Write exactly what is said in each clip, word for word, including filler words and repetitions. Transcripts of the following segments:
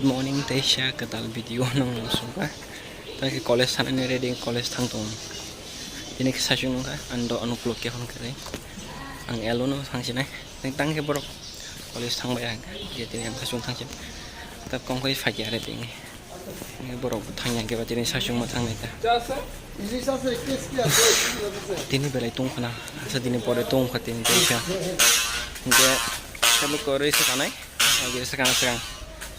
Morning, teisa kwtal video nung sukha. Tei college thangnani ready, college thang tongo. Tini khe saichung nungkha, ang do ano kuluk khe hwn khe. Ang elo no thangsinai. Tei tang khe borok college thang bai ang khe. Tini ang saichung thangsin. Ta kong khai phai khe are tini. Borok thang yang khe ba tini saichung ma thangnai ta. Tini belai tong khana. Asa tini pore tong kha tini tong kha. Hingke kami koroi se kanai. Agi sakang sakang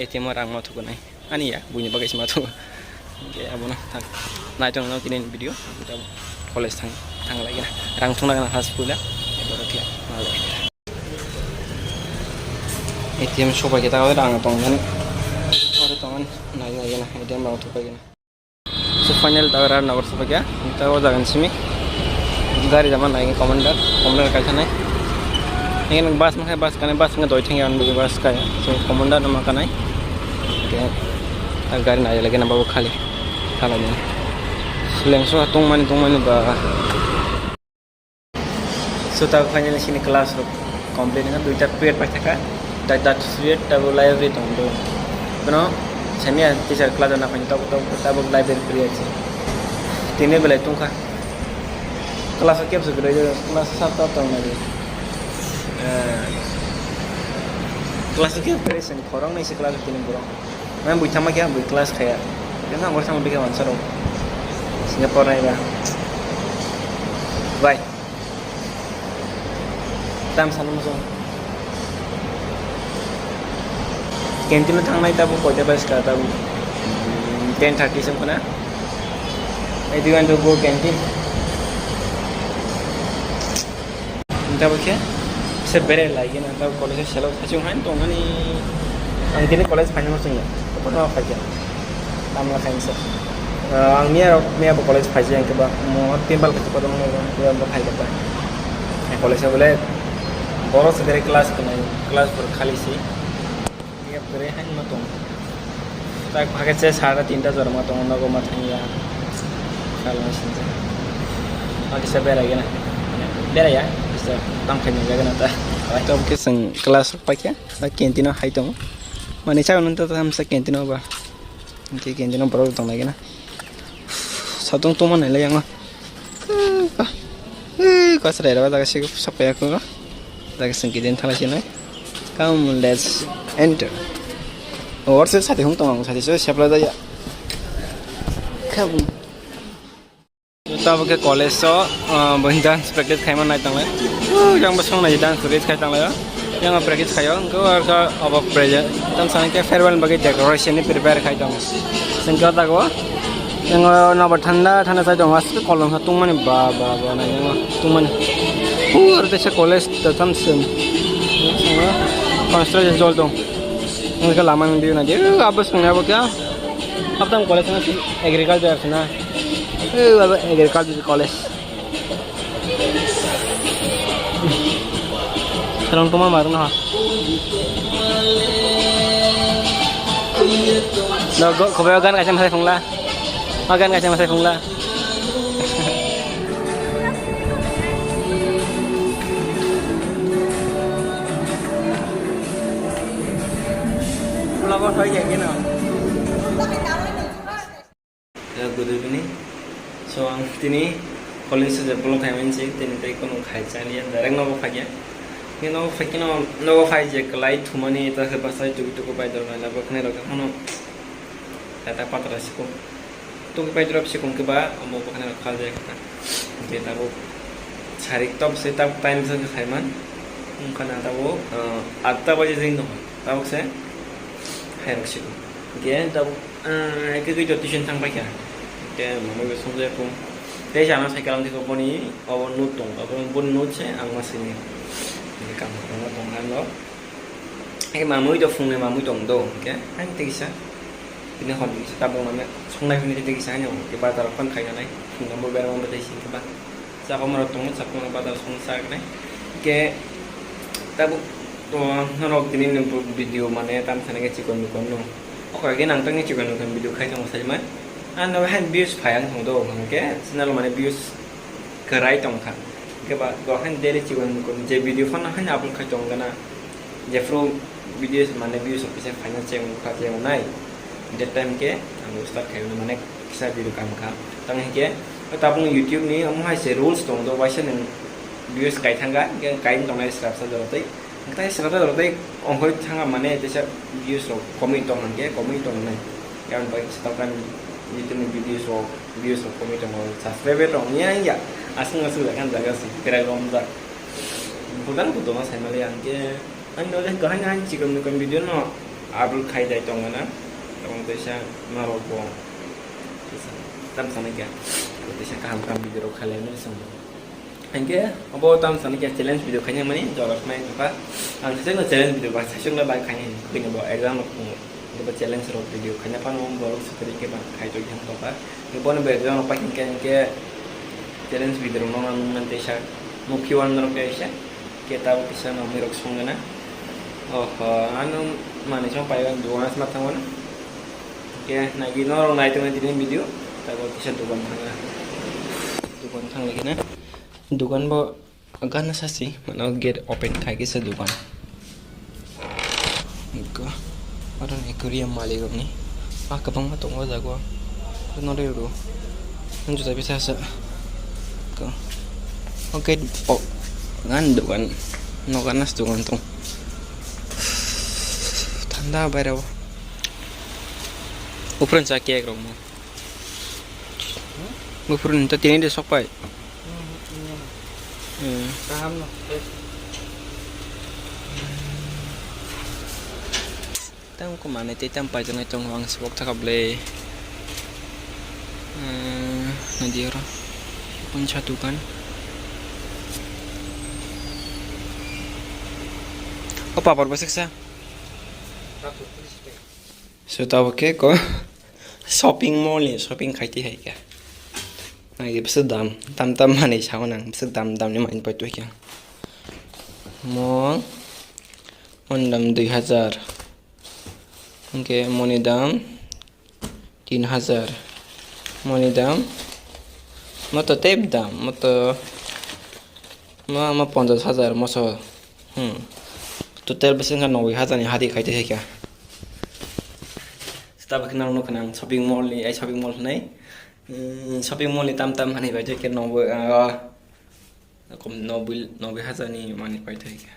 A T M o rang ma thukunai. Ani ya, buini bagwi se ma thugo. Hingke abono thang. Naitong no tini video. College thang, thang lagi na. Rang thungna gana has pula. Borok khe ma le. A T M sobai khe ta rang tong gani. Ore tong gani. Nai nai gana. A T M rang thupai gana. So final ta rar nogor sobai kha. Ta o jagan simi. Gari jama nai commander, commander kaisa nai. Ini bus makai bus kanai bus ngai doi thang yan bus kai. So commander nama kanai. Oke. Ta gari nai lagi na babu khali. Khali ni. Suleng so tong mani tong mani ba. So, ta finally sini class rok complete wngkha, duita period paithakha, ta, ta period tabuk library tongdo. Bono samiya teacher class rok naphani tabuk, tabuk, tabuk library period se. Tini belai tongkha. Class o kebsa kwrwi, class o sab tab tongnai. Eh, class o kebsa kwrwi, sini khorang nai se class o tini borok. Mane bui thangma khe ang bui class khaya. Khe ang bui thangma bikhe wansa rok. Singapore nai ba. Bye. Tam sanu muso. Canteen o thangnai tabuk koita bai ska tabuk. Ten thirty se wngkha na. I do want to go canteen. Tabuk khe se bere lai gena tabuk college o selo thachung hain tongmani. Ang tini college phaina muchung ya. Kono phai khe. Tamla khain se. Ah, ang miya rok, miya bo college phai jeng khe ba mo timbal khe kono mo bo phai khe ba. College o bole boro se bere class khe nai, class boro khali si. Iya, bere hain ma tong. Tak phage se sara tinta jora ma tong, nogo ma thang ya. Kal ma sin. Agi se bera gena. Bera ya, bisa tang khain jaga na ta. Tom ke seng class paikya, ba canteen o hai tong. Mani sa nun ta tam sa canteen o ba. Ke canteen o borok tong lagi na. Satung tongma nai le yango. Kasrai rok jaga sik sapya ko. Jaga sing kidin thala sinai. Come, let's enter. Or se sati hung tong, sati se sepla jaya. Come. Tabuk khe college o, ah, bo dance practice khaima nai tonglai. Oh, yang bo song nai dance practice khai tonglai. Yang practice khaio, hwnkhe abo present. Tam sana khe farewell bagwi decoration ni prepare khai tongo. Sengkhe o jaga o. Yang nobar thanda thanda chai tongo. Aswk kolom kha tungmani ba, ba, ba, nai yang tungmani. Pur teisa college ta tam sim. Construction chol tong. Hwnkhe lama ni view nai di. Abo song nai abo kya? Abo tam college na agriculture na. Eh, abo agriculture college. Rong toma marung ha. No, go, khobai o gan kaisa masai phungla. O gan kaisa masai phungla. Vlog o thoi ya gino. Ya, good evening. So, ang tini college se je bolong khai mansi, tini tei kono khai chaliya, direct nogo phaiya. Tini nogo phai kino, nogo phai je klai thumani, ta se basai tuku tuku pai dorma, labo khne rok kono, ta ta patra siku. Tuku pai drop siku ke ba, amo khne rok khal jai kata. Oke, tabo sarik top se, tab time se khai man. Ungkana tabo, eh, atta baje jeng no. Tabo se, hai rok siku. Oke, tabo Ah, eke khe tuition thang paikha. Te mamui bo songjak phung. Tei se ano cycle ang thikgo boni obo note tong. Obo boni note se ang ma sini. Ini kam khoroknma tong kha no. Eke mamui to phungne mamui tong do. Ke hai tei kisa. Ini hor kisa tabuk mane songnai hwnwi tei kisa ano. Ke bazar phone khaina nai. Phungnai bo berma bo tei sini ba. Chakhorok tongo, chakhorok bazar song sak nai. Ke tabuk to norok tini ni video mane tam sana ke chikon mikon no. Okra ke nang tang ni chikon mikon video khai tong sai man. Ano hai views phai ang thong do hwnkhe channel mane views kwrai tong kha. Ke ba do han daily chikon mikon je video phano han upload khai tong gana. Jephru videos mane views rok kisa phaina cheng wngkha, cheng wngnai. That time khe ang start khaimani, mane kisa video kam kha. Tamo hinkhe tabuk YouTube ni omo hai se rules tongo, do waisa nwng views kai thangkha, hinkhe kai wng tongnai srapsa jorotwi. Hinkhe srapsa jorotwi ongkhorwi thangkha, mane teisa views rok komwi tong hinkhe komwi tongnai. Yang bai kisa tabuk ani YouTube ni videos rok, views rok komwi tongo, subscriber rok wngya wngya. Aswk aswk jaga jaga se berai romjak. Buphang buphang sai mali ang khe. Ani nolai kaham kaham chikon mikon video no upload khai dai tongo na. Tamo teisa norok bo. Teisa tam sanai kha. Teisa kaham kaham video rok khai lai nai song. Hinkhe abo tam sanai kha challenge video khaina mani jorok nai tongkha. Ang teisa no challenge video ba sasuk na bai khaina hinkhe bo exam rok tongo. Bo challenge rok video khaina phano borok sukri khe ba khai tongkha. Bono bo exam rok pai hinkhe hinkhe challenge video rok no nang teisa mukhi wan rok teisa. Khe tabuk kisa mamwi rok songna. Oho, ano manwi song pai dugan asma thango na. Khe nagi norok nai tongni tini video. Tabuk kisa dugan thangna. Dugan thangna khe na. Dugan bo gana sasi, mano gate open khai kisa dugan. Eko, aro ni kuria malik rok ni. Ah, kwbangma tongo o jaga o. Nw rw rw. Juta bisa sa. Ko. O gate o. Gan dugan. Noga nas dugan tong. Thanda baira o. Upran cha cake rok mo. Upran to tini de sok pai. Hmm. Kaham no. Tamo khe manwi tei tamo paijaknai tongo ang swk thaka bwle. Umm, naidi oro. Unsa dukan. O papor bwswk sa. So, tabuk khe ko shopping mall ni shopping khai twi hai khe. Naidi bwswk dam, tam tam manwi sao nang, bwswk dam dam ni manwi pai twi khe. Mo, mo ni dam dui hazar. Hwnkhe moni dam tin hazar. Moni dam, moto tep dam, moto ma, ma ponchash hazar moso. Hmm. Total bwswk wngkha noboi hazar ni hadi khai twi kha. Tabuk khe norok nukha nang shopping mall ni, ai shopping mall hwnwi. Hmm, shopping mall ni tam tam hani bai twi khe noboi, ah, kom noboi, noboi hazar ni manwi pai twi kha.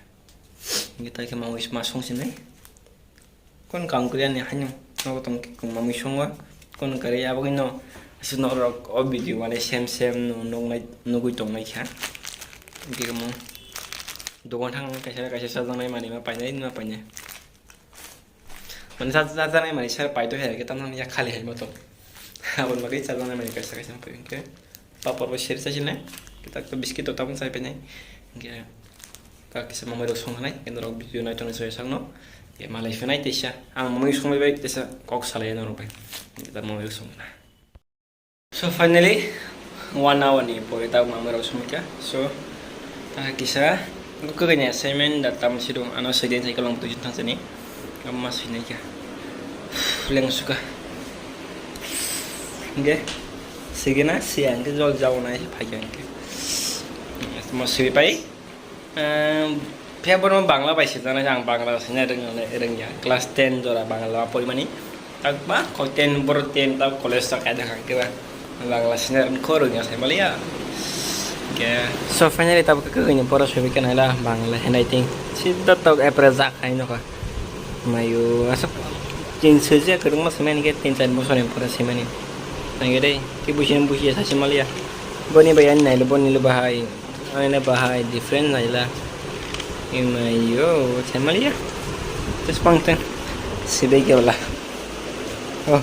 Hwnkhe tai khe ma, ma song sinai. Kon kang kwrwi ani haino nogo tong khe kwbangma mui songo. Kon kwrwi aboni no aswk norok o video mane sem sem no nuknai, nugwi tongnai kha. Hwnkhe omo dogan thang kaisa kaisa chajaknai manwi ma painai, ma painai. Mane cha-, chajaknai manwi sir paito hai khe tamni yak khali hai ma tong. Aboni bagwi chajaknai manwi kaisa kaisa ma paio hwnkhe. Papor bo seri chasinai, kitak to biscuit to tabuk chai painai. Hwnkhe kak kisa mamai rok songkha nai, hwnkhe norok video nai tongni soi sakno. Hwnkhe malai phinai teisa, ang mamai songbai bai teisa kok salai norok bai. Hwnkhe ta mamai rok songkha na. So finally, one hour ni pore ta mamai rok songkha. So, ta kisa, kwkwi ni assignment da tam si dong, ano soi din sai kolong twi thang sani. Amma sinai kha. Leng suka. Hwnkhe, sigena, siya hwnkhe jol jao nai phaikha hwnkhe. Mo siri pai. Ehm, phiya borok Bangla bai sijana, ang Bangla sina rwngya, rwngya. Class ten jora Bangla porimani. Takma, ko ten, boro ten ta college ta kaida kha keba. Bangla sina rwng kho rwngya sai maliya. Ke, so finally tabuk khe kwrwini pora sobi khe naila Bangla handwriting. Sida tok apre jak hai nokha. Mayu, asa tin sejak kwrwngma semaini khe tin char bosor ni pora semaini. Nangya dei, ki busi busi sasi maliya. Boni bai ani nailo, boni lo bahai. Ani na bahai different naila. Imayo, sai maliya. Terus pangteng. Sibai khe wala. Oh.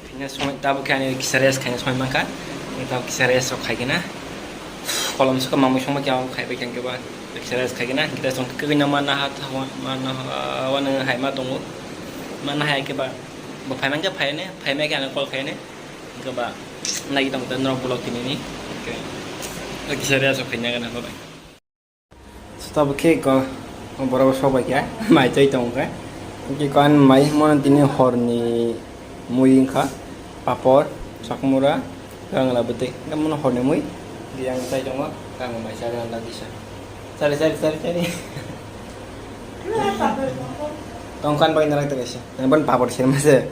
Khaina songwi tabuk khe ani kisa rest khaina songwi mankha. Tabuk kisa rest rok khaigena. Kolom sukha mamwi songma khe abo khaibai khe ba kisa rest khaigena. Kita song khe na mana ha thawa mana ha wana hai ma tongo. Mana hai khe ba bo phai mankhe phai ne, phai mai khe ani call khai ne. Khe ba nai tong ta norok vlog tini ni. Kisa rest rok khaina gana bye bye. Tabuk khe ko borok sok bai khe mai twi tongo khe. Khe ko ani mai himo tini hor ni mui wngkha papor, chakmura, gangla bwtwi. Khe mono hor ni mui yang tai tongo, kang mai cha gana disa. Chari, chari, chari, chari. Tongkhan bai narak ta kaisa. Yang ban papor sir mase.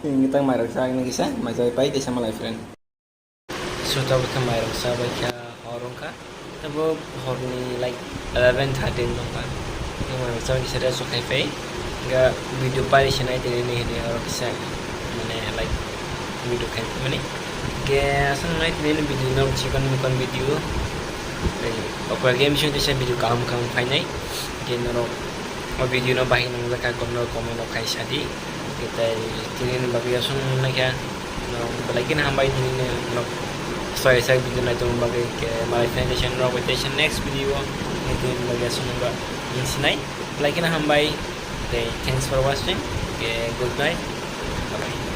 Ini tang mairok sa ini kisa, mai jai pai kisa malai friend. So, tabuk khe mairok sa bai kha hor wngkha. Tabuk horni, like, eleven thirteen wngkha. Khe mairok sa bai kisa rest khai pai. Ga video pai se nai tini ni hini oro kisa, mane, like, video khai mani. Ge asal nai tini ni video no chikon mikon video. Okra game sing kisa video kaham kaham phainai. Ge norok o video no bahai nang jakha, kono comment rok khai sadi. Tei tini ni bagwi aswk nangkha. Norok belai kheno hambai tini ni norok sai sai video nai tongma bagwi. Ke malai phainai tei norok bai tei next video o tini ni bagwi aswk nangba hinsinai. Belai kheno hambai. Tei thanks for watching. Ke good night. Bye bye.